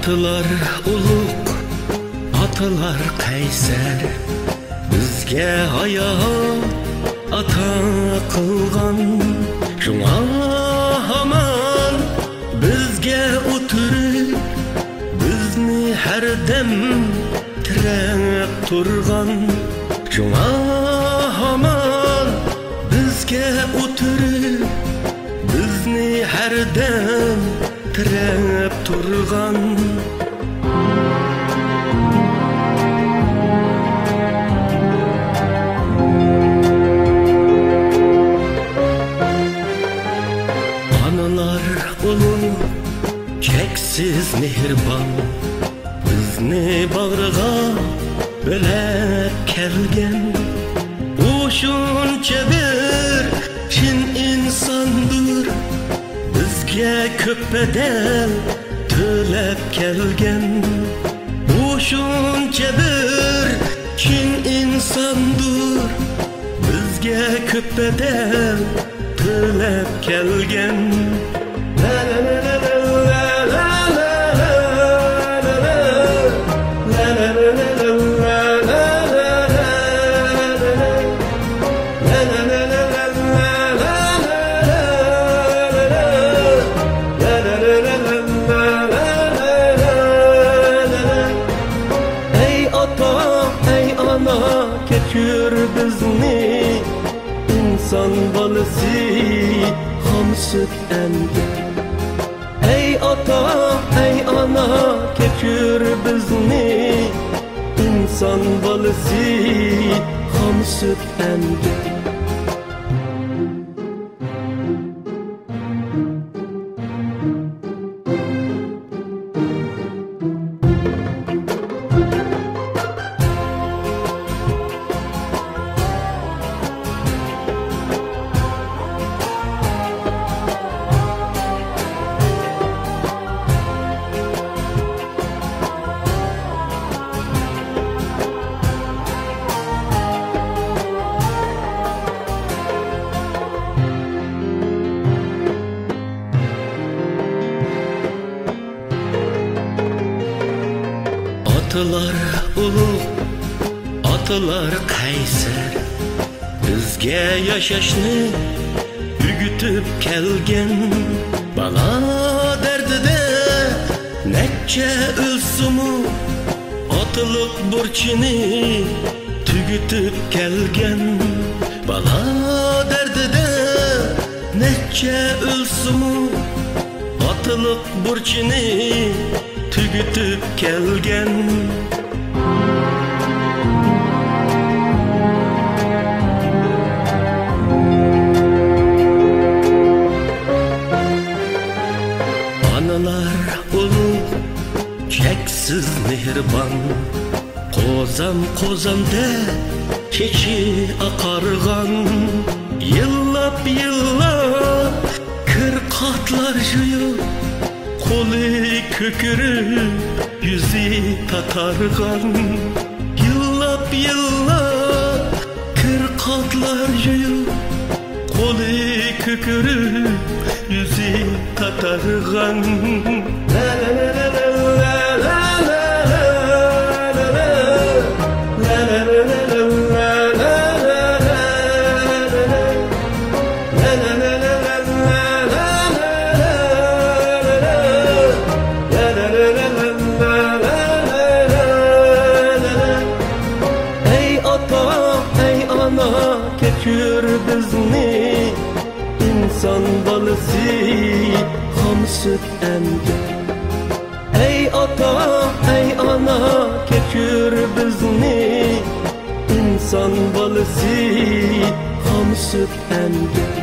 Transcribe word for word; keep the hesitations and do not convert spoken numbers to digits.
ئاتىلار ئۇلۇغ، ئاتىلار قەيسەر، بىزگە ھايات ئاتا قىلغان. شۇڭا ھامان بىزگە ئولتۇرۇپ، بىزنى ھەردەم تىرەپ تۇرغان. شۇڭا ھامان بىزگە ئولتۇرۇپ، بىزنى ھەردەم تىرەپ تۇرغان. ئانىلار ئۇلۇغ، چەكسىز مېھرىبان، بىزنى باغرىغا بۆلەپ كەلگەن. ئۇ شۇنچە بىر چىن ئىنساندۇر، بىزگە كۆپ بەدەل تۆلەپ كەلگەن. ئۇ شۇنچە بىر چىن ئىنساندۇر، بىزگە كۆپ بەدەل تۆلەپ كەلگەن. ئەي ئاتا، ئەي ئانا، كەچۈر بىزنى، ئىنسان بالىسى خام سۈت ئەمگەن. ئەي ئاتا، ئەي ئانا، كەچۈر بىزنى، ئىنسان بالىسى خام سۈت ئەمگەن. ئاتىلار ئۇلۇغ، ئاتىلار قەيسەر، بىزگە ياشاشنى ئۆگىتىپ كەلگەن. بالا دەردىدە نەچچە ئۆلسىمۇ، ئاتىلىق بۇرچىنى تۈگىتىپ كەلگەن. بالا دەردىدە نەچچە ئۆلسىمۇ، ئاتىلىق بۇرچىنى تۈگىتىپ كەلگەن. ئانىلار ئۇلۇغ، چەكسىز مېھرىبان، قوزام، قوزام دەپ چېچى ئاقارغان. يىللاپ، يىللاپ كىر قاتلار يۇيۇپ، قولى كۆكىرىپ، يۈزى تاتارغان. يىللاپ، يىللاپ كىر قاتلار يۇيۇپ، قولى كۆكىرىپ، يۈزى تاتارغان. ئەي ئاتا، ئەي ئانا، كەچۈر بىزنى، ئىنسان بالىسى خام سۈت ئەمگەن. ئەي ئاتا، ئەي ئانا، كەچۈر بىزنى، ئىنسان بالىسى خام سۈت ئەمگەن.